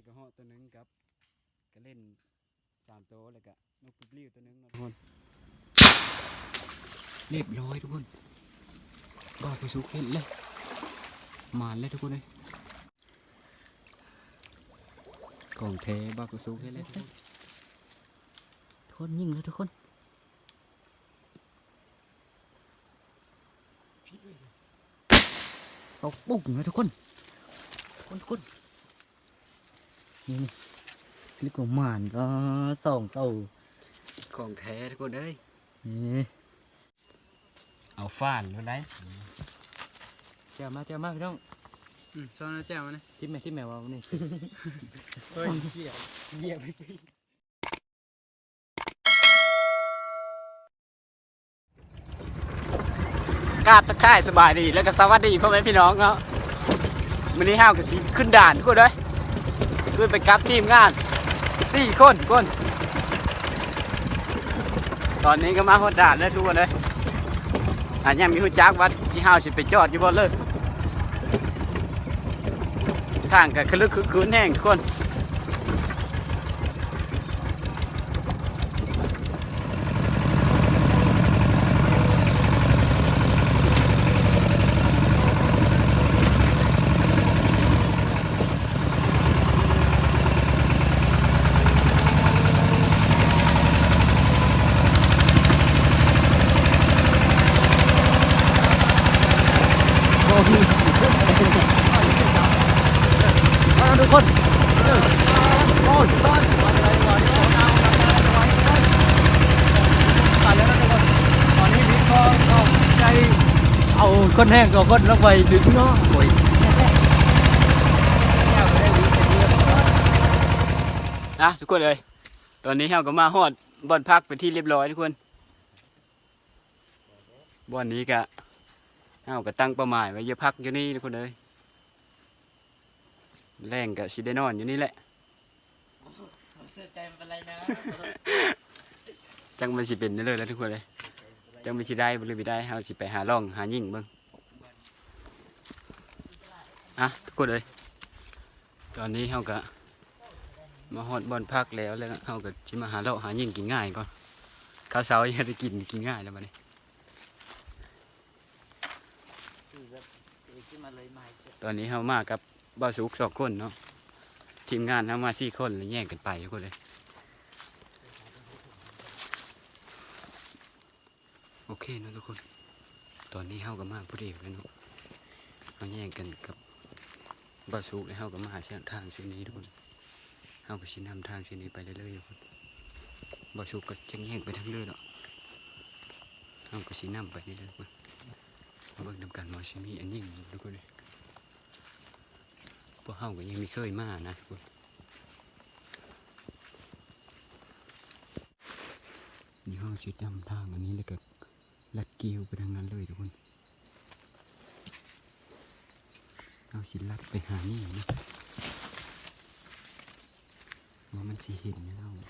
ກະເຫາະໂຕໜຶ່ງກັບກະເລັນສາມໂຕ ແລ້ວກະນົກປິບລິ້ວໂຕໜຶ່ງເນາະທຸກຄົນ. ຮຽບຮ້ອຍທຸກຄົນ ບ່າວປະສຸກເຮັດເລີຍ ໝານແລ້ວທຸກຄົນເອີຍ. ຂອງແທ້ ບ່າວປະສຸກເຮັດແລ້ວທຸກຄົນ. ທຸກຄົນຍິງແລ້ວທຸກຄົນ ເອົາປຸ້ງແລ້ວທຸກຄົນ ທຸກຄົນ ທຸກຄົນ. ນີ້ໆ ລິກໝານກໍສອງໂຕ ຂອງແທ້ທຸກຄົນເອີຍ. ນີ້ ເອົາຟາດໂລດໄດ໋. ແຈ່ວມາ ແຈ່ວມາພີ່ນ້ອງ. ອືມ ຊອນເອົາແຈ່ວມານະ. ທິ້ມແມ່ ທິ້ມແມ່ວ່ານີ້. ເຮີ້ຍ ຢຽບ ຢຽບ. ກາບທັກທາຍສະບາຍດີ ແລ້ວກໍສະຫວັດດີພໍ່ແມ່ພີ່ນ້ອງເນາະ. ມື້ນີ້ເຮົາກໍຊິຂຶ້ນດ່ານທຸກຄົນເດີ ຂຶ້ນໄປກັບທີມງານສີ່ຄົນທຸກຄົນ. ຕອນນີ້ກໍມາຮອດດ່ານແລ້ວທຸກຄົນເດີ ອັນຍັງມີຮູ້ຈັກວ່າທີ່ເຮົາຊິໄປຈອດຢູ່ບ່ອນເລີກ. ທາງກໍຄະລຶກຄຶກຄື້ນແຮງທຸກຄົນ. ເອົາທຸກຄົນ ຕອນນີ້ພີ່ກໍເອົາຄົນແຮງສອງຄົນລົງໄປດຶງເນາະ. ໂອ້ຍ ນະທຸກຄົນເອີຍ ຕອນນີ້ເຮົາກໍມາຮອດບ່ອນພັກເປັນທີ່ຮຽບຮ້ອຍທຸກຄົນ. ບ່ອນນີ້ກະ ເຮົາກະຕັ້ງເປົ້າໝາຍໄວ້ຢາກພັກຢູ່ນີ້ທຸກຄົນເອີຍ. ແລງກະຊິໄດ້ນອນຢູ່ນີ້ແຫຼະ. ຈັກມັນຊິເປັນແນວໃດລະທຸກຄົນເອີຍ ຈັກມັນຊິໄດ້ບໍ່ ຫຼື ບໍ່ໄດ້. ເຮົາຊິໄປຫາລ່ອງຫາຍິງເບິ່ງ. ອ່ະ ທຸກຄົນເອີຍ ຕອນນີ້ເຮົາກະມາຮອດບ່ອນພັກແລ້ວ ແລ້ວເຮົາກະຊິມາຫາເລາະຫາຍິງກິນງ່າຍກ່ອນ. ເຂົ້າເຊົ້າຍັງໄດ້ກິນ ກິນງ່າຍແລ້ວບັດນີ້. ຕອນນີ້ເຮົາມາກັບບ່າວສຸກສອງຄົນເນາະ ທີມງານເຮົາມາສີ່ຄົນ ແລ້ວແຍກກັນໄປທຸກຄົນເລີຍ. ໂອເຄເນາະທຸກຄົນ ຕອນນີ້ເຮົາກໍມາຜູ້ດຽວແລ້ວເນາະ ເຮົາແຍກກັນກັບບ່າວສຸກ ແລ້ວເຮົາກໍມາທາງເສັ້ນນີ້ທຸກຄົນ. ເຮົາກໍຊິນຳທາງເສັ້ນນີ້ໄປເລື້ອຍໆ ທຸກຄົນ. ບ່າວສຸກກໍຈະແຍກໄປທາງເດີເນາະ ເຮົາກໍຊິນຳໄປເລື້ອຍໆ ເບິ່ງນຳກັນວ່າຊິມີອັນຫຍັງທຸກຄົນເອີຍ. ພວກເຮົາກໍຍັງບໍ່ເຄີຍມານະທຸກຄົນ. ນີ້ເຮົາຊິນຳທາງອັນນີ້ ແລ້ວກໍລັດກ່ຽວໄປທາງນັ້ນເລີຍທຸກຄົນ. ເຮົາຊິລັດໄປຫານີ້ນະ ວ່າມັນຊິເຫັນແນວໃດ.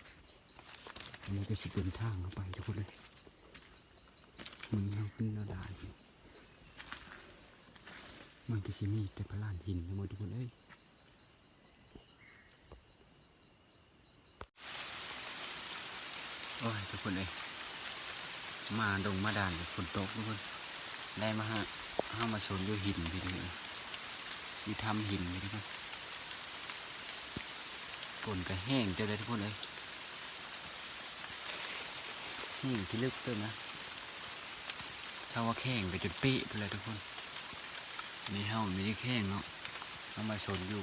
ອັນນີ້ກໍຊິເປັນທາງເຮົາໄປທຸກຄົນເອີຍ. ມື້ນີ້ເຮົາຂຶ້ນແນວດານ ມັນກໍຊິມີແຕ່ພະລານຫີນທັງໝົດທຸກຄົນເອີຍ. ໂອ້ຍ ທຸກຄົນເອີຍ ມາດົງມາດານ ຝົນຕົກທຸກຄົນ ໄດ້ມາຫາ ເຮົາມາຊົນຢູ່ຫີນພີ້ທຸກຄົນເອີຍ ຢູ່ຖ້ຳຫີນພີ້ທຸກຄົນ. ຝົນກໍແຮງເຕີບເລີຍທຸກຄົນເອີຍ ແຮງທີ່ເລິກເຕີບນະ. ຖ້າວ່າແຂງໄປຈົນເປະພຸ້ນແຫຼະທຸກຄົນ. ນີ້ເຮົາມີແຂງເນາະ ເຮົາມາຊົນຢູ່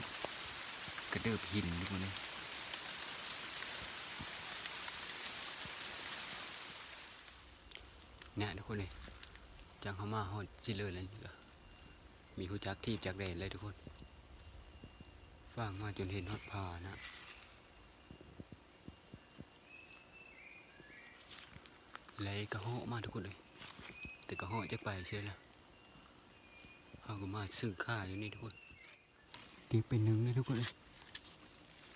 ກະເດີບຫີນທຸກຄົນເອີຍ. ນີ້ທຸກຄົນເອີຍ ຈາກເຮົາມາຮອດຊິເລີຍແລ້ວນີ້ ກໍມີຮູ້ຈັກທີ່ຈັກແດນເລີຍທຸກຄົນ. ຟາງມາຈົນເຫັນຮອດຜານະ. ແລະກະເຫາະມາທຸກຄົນເອີຍ ແຕ່ກະເຫາະຈັກໄປໃສລະ. ເຮົາກໍມາເຊິ່ງຄ່າຢູ່ນີ້ທຸກຄົນ. ເກັບໄປໜຶ່ງເລີຍທຸກຄົນເອີຍ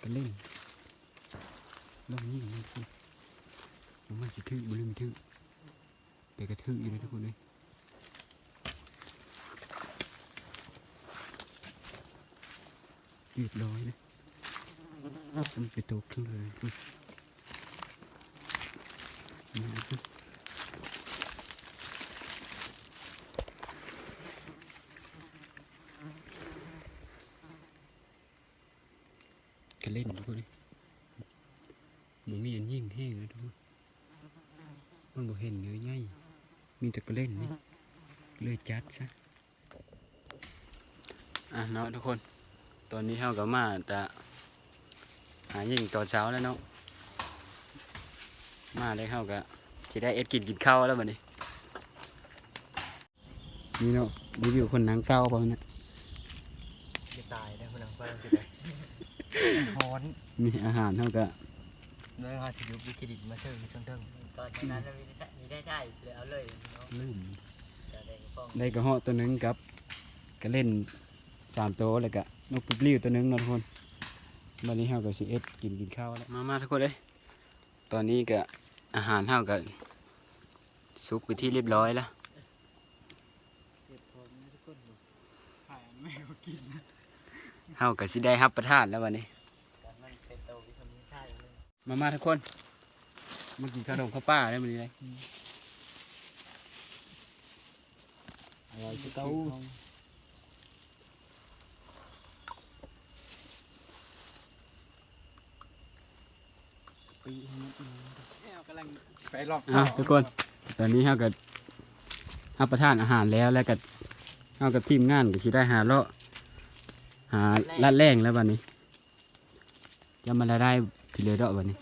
ກະເລັນ ລອງຍິງເບິ່ງທຸກຄົນ ວ່າມັນຊິຖືກບໍ່ ຫຼື ບໍ່ຖືກ. ແຕ່ກະຖືກຢູ່ເດ້ທຸກຄົນເອີຍ ຮຽບຮ້ອຍເດ້. ມັນໄປຕົກເທິງເລີຍ. ກະເຫຼັ້ນທຸກຄົນເອີຍ ບໍ່ມີອັນຍິງແຮງເລີຍທຸກຄົນ. ມັນບໍ່ເຫັນເນື້ອໃຫຍ່ ມີແຕ່ກະເຫຼັ້ນນີ້ ເລີຍຈັດຊະ. ອ່ະເນາະທຸກຄົນ ຕອນນີ້ເຮົາກໍມາແຕ່ຫາຍິງຕອນເຊົ້າແລ້ວເນາະ ມາແລ້ວເຮົາກໍຊິໄດ້ເຮັດກິນ ກິນເຂົ້າແລ້ວບັດນີ້. ນີ້ເນາະ ຣີວິວຄົນນັ່ງເຝົ້າເຮົານະ ຈະຕາຍແລ້ວຄົນນັ່ງເຝົ້າຊິໄດ້ ຮ້ອນ. ນີ້ອາຫານເຮົາກະ ເບິ່ງເຮົາຊິຢຸດວິກິດິດມາເສີເທິງໆ ຕອນນັ້ນມີໄດ້ ມີໄດ້ຖ່າຍເລີຍ ເອົາເລີຍເນາະ ລືມ ໄດ້ກະເຮາະໂຕໜຶ່ງກັບກະເຫຼັ້ນສາມໂຕ ແລ້ວກະນົກປິບລິ້ວໂຕໜຶ່ງເນາະທຸກຄົນ. ບັດນີ້ເຮົາກະຊິເຮັດກິນ ກິນເຂົ້າແລ້ວ. ມາ ມາທຸກຄົນເອີຍ ຕອນນີ້ກະອາຫານເຮົາກະສຸກເປັນທີ່ຮຽບຮ້ອຍແລ້ວ. ເຮົາກໍຊິໄດ້ຮັບປະທານແລ້ວບັດນີ້. ມາ ມາທຸກຄົນ ມາກິນເຂົ້າດົງເຂົ້າປ່າໄດ້ມື້ນີ້ເດ້. ອາໄວ້ຄືເກົ່າ. ໄປຮອບສອງ ອ່ະ ທຸກຄົນ ຕອນນີ້ເຮົາກໍຮັບປະທານອາຫານແລ້ວ ແລ້ວກໍເຮົາກັບທີມງານກໍຊິໄດ້ຫາເລາະ ຫາລາດແລ້ງແລ້ວບັດນີ້. ຈະມາລາດໄດ້ພີເລີເດາະບັດນີ້.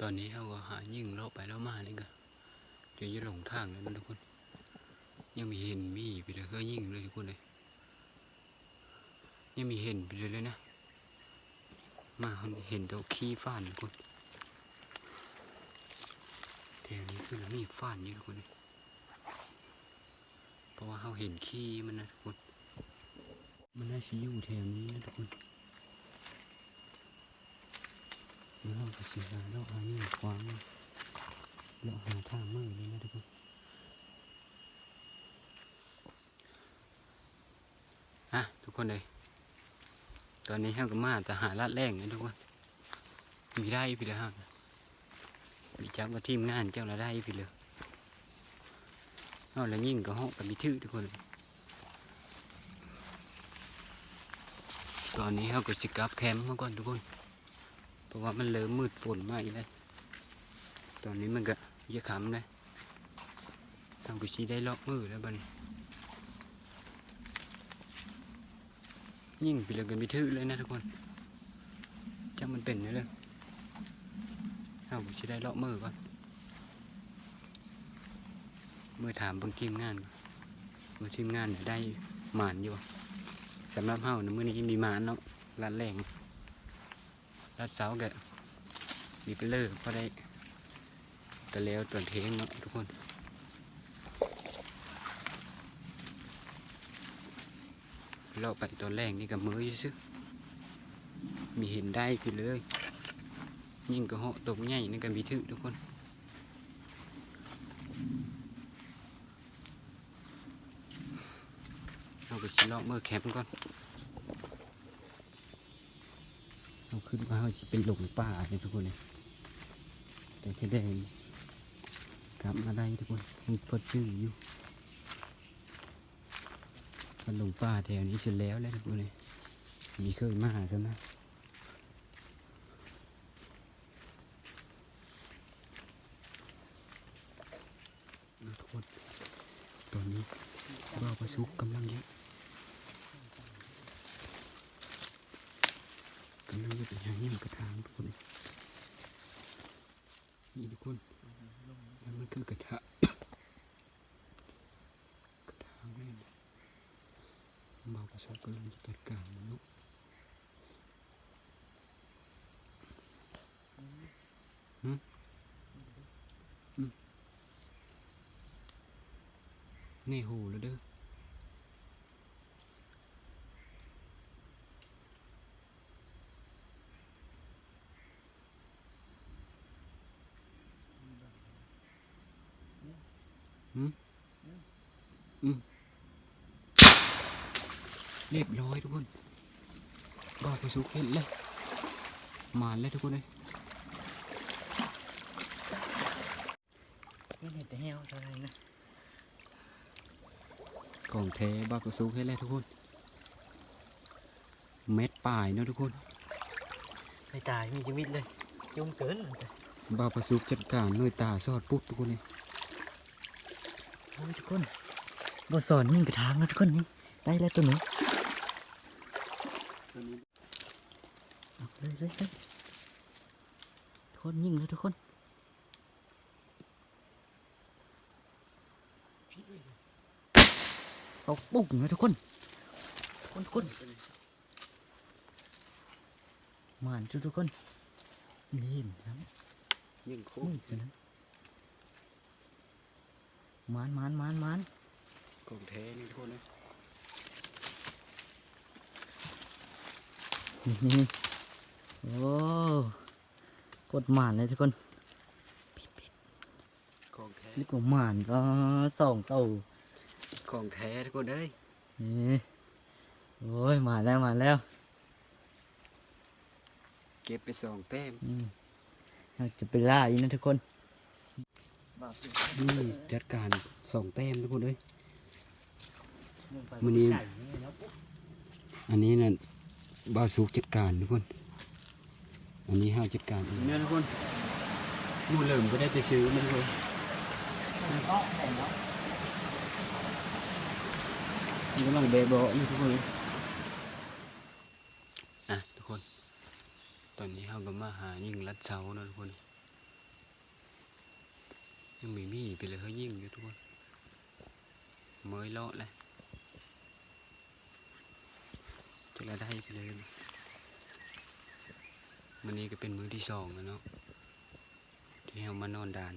ຕອນນີ້ເຮົາກໍຫາຍິງເລາະໄປເລາະມານີ້ກໍ ຈົນຈະຫຼົງທາງແລ້ວນະທຸກຄົນ. ຍັງມີເຫັນມີຢູ່ພີເລີ ເຮືອຍິງເລີຍທຸກຄົນເອີຍ. ຍັງມີເຫັນພີເລີເລີຍນະ. ມາເຫັນແຕ່ຂີ້ຟານທຸກຄົນ. ແຖວນີ້ຄືລະມີຟານຢູ່ທຸກຄົນເອີຍ. ເພາະວ່າເຮົາເຫັນຂີ້ມັນນະທຸກຄົນ. ມັນໜ້າຊິຢູ່ແຖວນີ້ນະທຸກຄົນ. ແລ້ວເຮົາກໍຊິຫາເລາະຫາຫຍັງຂວາງ ເລາະຫາທາງມືນີ້ນະທຸກຄົນ. ອ່ະ ທຸກຄົນເອີຍ ຕອນນີ້ເຮົາກໍມາແຕ່ຫາລາດແລ້ງນະທຸກຄົນ. ມີໄດ້ພີເລີເຮົາ ມີຈັກວ່າທີມງານເຈົ້າລະໄດ້ພີເລີ. ເຮົາລະຍິງກໍເຫາະກັນມີຖືກທຸກຄົນ. ຕອນນີ້ເຮົາກໍຊິກັບແຄມມາກ່ອນທຸກຄົນ ເພາະວ່າມັນເລີ່ມມືດຝົນມາອີກແລ້ວ. ຕອນນີ້ມັນກໍຈະຄ່ຳແລ້ວ. ເຮົາກໍຊິໄດ້ເລາະມື້ແລ້ວບັດນີ້. ຍິງໄປເລີຍກໍມີຖືກເລີຍນະທຸກຄົນ. ຈັກມັນເປັນແນວໃດ ເຮົາກໍຊິໄດ້ເລາະມື້ກ່ອນ. ເມືອຖາມເບິ່ງທີມງານກ່ອນ ວ່າທີມງານໄດ້ໝານຢູ່ບໍ່. ສຳລັບເຮົານະ ມື້ນີ້ມີໝານເນາະ ລາດແລ້ງ. ລາດເຊົ້າກະມີເປເລີ ພໍໄດ້ຕະແລວຕອນເທງເນາະທຸກຄົນ. ເລາະໄປຕອນແລງນີ້ກະເມີຢູ່ຊື່ ມີເຫັນໄດ້ພີເລີ. ຍິງກະເຫາະຕົກໃຫຍ່ນີ້ກະມີຖືກທຸກຄົນ. ເຮົາກະຊິເລາະເມືອແຄມກ່ອນ. ເຮົາຄິດວ່າເຮົາຊິໄປຫຼົງປ່າເດ້ທຸກຄົນເອີຍ ແຕ່ແທ້ແດ່ກັບມາໄດ້ທຸກຄົນ. ຍັງພໍຈື່ຢູ່ ຄັນຫຼົງປ່າແຖວນີ້ຊິແລ້ວແຫຼະທຸກຄົນເອີຍ ມີເຄີຍມາຊັ້ນນະ. ອ່ະ ທຸກຄົນ ຕອນນີ້ບ່າວປະສຸກກຳລັງເຮັດ ກຳລັງເຮັດອີ່ຫຍັງນີ້ ມັນກະຖາງທຸກຄົນ ນີ້ທຸກຄົນ ມັນຄືກະຖາງ ກະຖາງແມ່ນ ບ່າວປະສຸກກຳລັງຈະຈັດການມັນເນາະ. ຫຶ ອືມ ແນ່ຫູແລ້ວເດີ. ຫຶ ອືມ. ຮຽບຮ້ອຍທຸກຄົນ ບ່າວປາສຸກເຫັນແລ້ວ ໝານແລ້ວທຸກຄົນເອີຍ. ເຫັນແຕ່ແຫ້ວເທົ່ານັ້ນນະ ຂອງແທ້ ບ່າວປາສຸກເຫັນແລ້ວທຸກຄົນ ແມັດປາຍເນາະທຸກຄົນ. ໄອ້ຕາຍ ມີຊີວິດເລີຍ ຈຸ້ມເກີນ. ບ່າວປາສຸກຈັດການໜ່ວຍຕາສອດປຸບທຸກຄົນເອີຍ. ໂອ້ຍ ທຸກຄົນ ບໍ່ສອນຍິງກະຖາງນະທຸກຄົນ. ນີ້ ໄດ້ແລ້ວຕົວໜຶ່ງ ເລີຍ ເລີຍ ເລີຍ ທຸກຄົນ ຍິງແລ້ວທຸກຄົນ. ຕົກປຸ້ງເລີຍທຸກຄົນ ທຸກຄົນ ທຸກຄົນ. ໝານຈຸທຸກຄົນ ມີຫີນນຳ ຍິງໂຄດ ນີ້ຕົວນັ້ນ ໝານ ໝານ ໝານ ໝານ ຂອງແທ້ນີ້ທຸກຄົນເອີຍ. ນີ້ ໂອ້ ໂຄດໝານເລີຍທຸກຄົນ. ຂອງແທ້ ນີ້ກໍໝານ ກໍສອງໂຕ ຂອງແທ້ທຸກຄົນເອີຍ. ນີ້ ໂອ້ຍ ມາແລ້ວ ມາແລ້ວ ເກັບໄປສອງແຕ້ມ. ອືມ ອາດຈະໄປລ່າອີກນະທຸກຄົນ. ນີ້ຈັດການສອງແຕ້ມທຸກຄົນເອີຍ. ມື້ນີ້ ອັນນີ້ນັ້ນ ບ່າວສຸກຈັດການທຸກຄົນ ອັນນີ້ເຮົາຈັດການເອງເດີທຸກຄົນ. ໝູ່ເຫຼີມກໍໄດ້ໄປຊື້ມາທຸກຄົນ ມັນກຳລັງແບະເບາະຢູ່ທຸກຄົນ. ອ່ະ ທຸກຄົນ ຕອນນີ້ເຮົາກໍມາຫາຍິງລັດເຊົາເນາະທຸກຄົນ. ຍັງມີໝີ່ໄປເລີຍ ເຮົາຍິງຢູ່ທຸກຄົນ ເມີຍເລາະແຫຼະ ຈັກລະໄດ້ໄປເລີຍ. ມື້ນີ້ກໍເປັນມື້ທີສອງແລ້ວເນາະ ທີ່ເຮົາມານອນດ່ານ.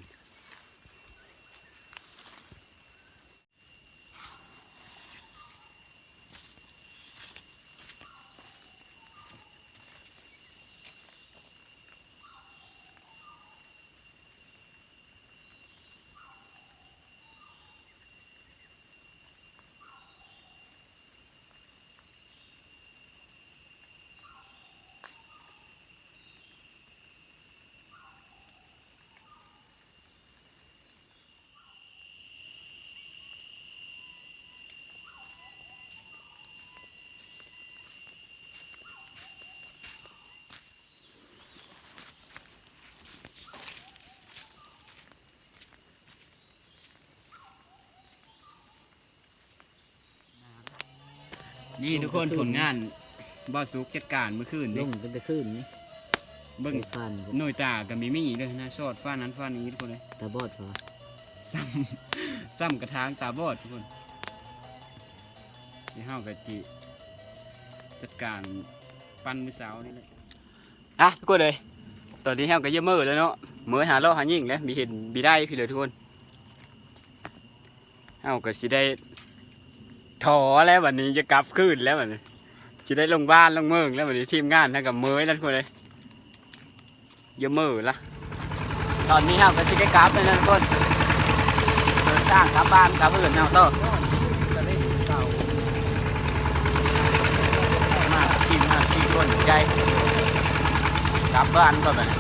ນີ້ທຸກຄົນ ຜົນງານບ່າວສຸກຈັດການມື້ຄືນນີ້ ລົງຕັ້ງແຕ່ຄືນນີ້ ເບິ່ງ ໜ່ວຍຕາກໍມີມີເດີນະ ສອດຟາດນັ້ນຟາດນີ້ທຸກຄົນເອີຍ. ຕາບອດເຂົາວ່າ ຊ້ຳ ຊ້ຳກະຖາງຕາບອດທຸກຄົນ. ດຽວເຮົາກໍຊິຈັດການປັ່ນມື້ເຊົ້ານີ້ແຫຼະ. ອ່ະ ທຸກຄົນເອີຍ ຕອນນີ້ເຮົາກໍຢ່າເມີແລ້ວເນາະ ເມີຫາເລາະຫາຍິງແລ້ວ ມີເຫັນມີໄດ້ພີ້ເລີຍທຸກຄົນ. ເຮົາກໍຊິໄດ້ທໍແລ້ວບັດນີ້ ຈະກັບຄືນແລ້ວບັດນີ້ ຊິໄດ້ລົງບ້ານລົງເມືອງແລ້ວບັດນີ້. ທີມງານເຮົາກໍເມີແລ້ວທຸກຄົນເອີຍ ຢ່າເມີລະ. ຕອນນີ້ເຮົາກໍຊິໄດ້ກັບແລ້ວນະທຸກຄົນ ເດີນທາງກັບບ້ານກັບເຮືອນເຮົາຕໍ່. ມາສີ່ ມາສີ່ຄົນໃຫຍ່ ກັບບ້ານກ່ອນບັດນີ້.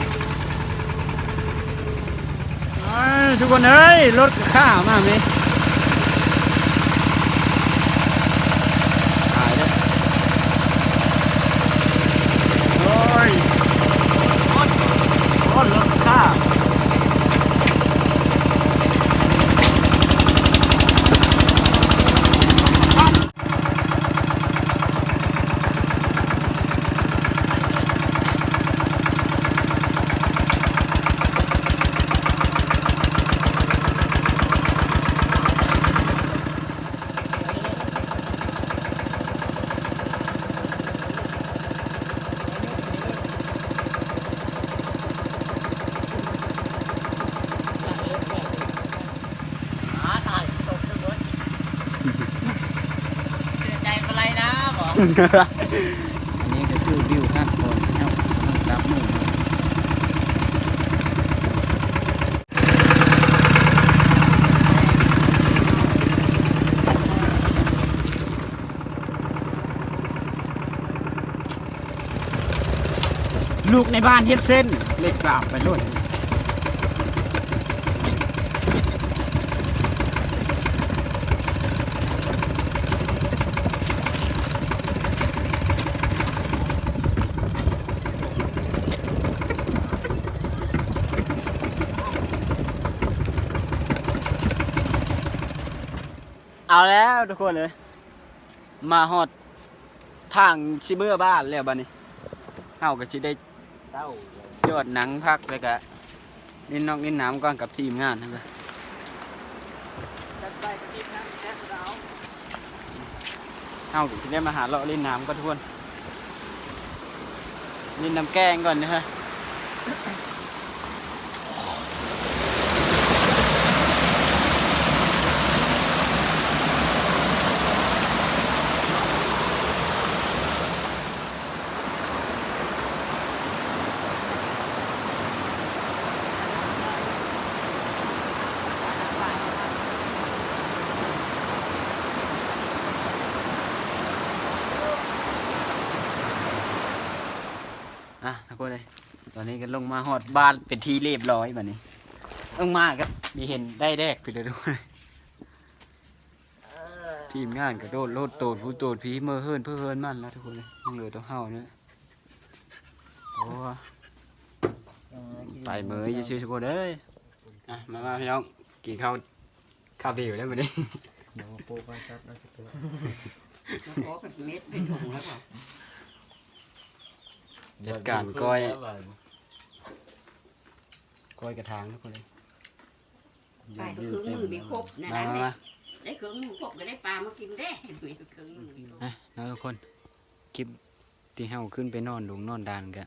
ໂອ້ຍ ທຸກຄົນເອີຍ ລົດກໍຂ້າມານີ້ ຕາຍແລ້ວ. ໂອ້ຍ ໂອ້ຍ ລົດກໍຂ້າ. ອາ ຕາຍ ຕົກເລີຍເວີ້ຍ ເສຍໃຈບໍ່ໄຫຼນະ ບອກ. ອັນນີ້ກໍຄືວິວທາງກ່ອນເຮົາກຳລັງກັບມື້. ໂ ລູກໃນບ້ານເຮັດເສັ້ນ ເລກສາມໄປໂລດ. ເອົາແລ້ວທຸກຄົນເອີຍ ມາຮອດທາງຊິເມືອບ້ານແລ້ວ ບາດນີ້ເຮົາກໍຊິໄດ້ຈອດນັ່ງພັກ ແລ້ວກະຫຼິ້ນນອກຫຼິ້ນນ້ຳກ່ອນກັບທີມງານຫັ້ນແຫຼະ. ເຮົາກໍຊິໄດ້ມາຫາເລາະຫຼິ້ນນ້ຳກ່ອນທຸກຄົນ ຫຼິ້ນນ້ຳແກ້ງກ່ອນເດີ. ອ່ະ ທຸກຄົນເອີຍ ຕອນນີ້ກໍລົງມາຮອດບ້ານເປັນທີ່ລຽບຮ້ອຍ ບາດນີ້ລົງມາກໍມີເຫັນໄດ້ແດກພີ້ເດີທຸກຄົນ. ທີມງານກະໂດດໂລດໂຕນຜູ້ໂຕນພີ້ ເມືອເຮືອນເພິ່ນເຮືອນມັນລະທຸກຄົນເອີຍ ຍັງເຫຼືອແຕ່ເຮົານີ້. ໂອ້ ໄປເມີຢູ່ຊື່ທຸກຄົນເອີຍ. ອ່ະ ມາ ມາພີ່ນ້ອງ ກິນເຂົ້າຄາເຟແລ້ວມື້ນີ້ ມາໂປະປານສັດເນາະ ໂອ້ ເປັນເມັດເປັນຖົງແລ້ວບໍ່? ຈັດການກ້ອຍ ກ້ອຍກະຖາງທຸກຄົນເອີຍ. ໄປກໍເຄິ່ງມື້ມີຄົບນະ ມາ ມາ ມາ ໄດ້ເຄິ່ງມື້ຄົບກໍໄດ້ປາມາກິນເດ້ ມີເຄິ່ງມື້ມີຄົບ ອ່ະ ເນາະທຸກຄົນ ຄລິບທີ່ເຮົາຂຶ້ນໄປນອນດົງນອນດານກະ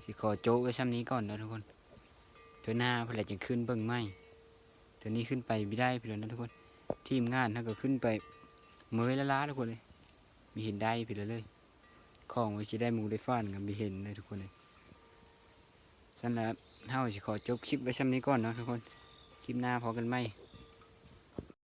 ຊິຂໍໂຈະໄວ້ຊ່ຳນີ້ກ່ອນເນາະທຸກຄົນ. ເທື່ອໜ້າເພິ່ນລະຈຶ່ງຂຶ້ນເບິ່ງໃໝ່ ເທື່ອນີ້ຂຶ້ນໄປບໍ່ໄດ້ພຸ້ນແຫຼະເນາະທຸກຄົນ. ທີມງານເຮົາກໍຂຶ້ນໄປເມີຍລ້າໆທຸກຄົນເອີຍ ມີເຫັນໄດ້ພີ້ເລີຍ ຂອງວ່າຊິໄດ້ໝູ່ໄດ້ຟານກໍມີເຫັນເລີຍທຸກຄົນເອີຍ. ຊັ້ນລະເຮົາຊິຂໍຈົບຄລິບໄວ້ຊ່ຳນີ້ກ່ອນເນາະທຸກຄົນ ຄລິບໜ້າພໍ້ກັນໃໝ່.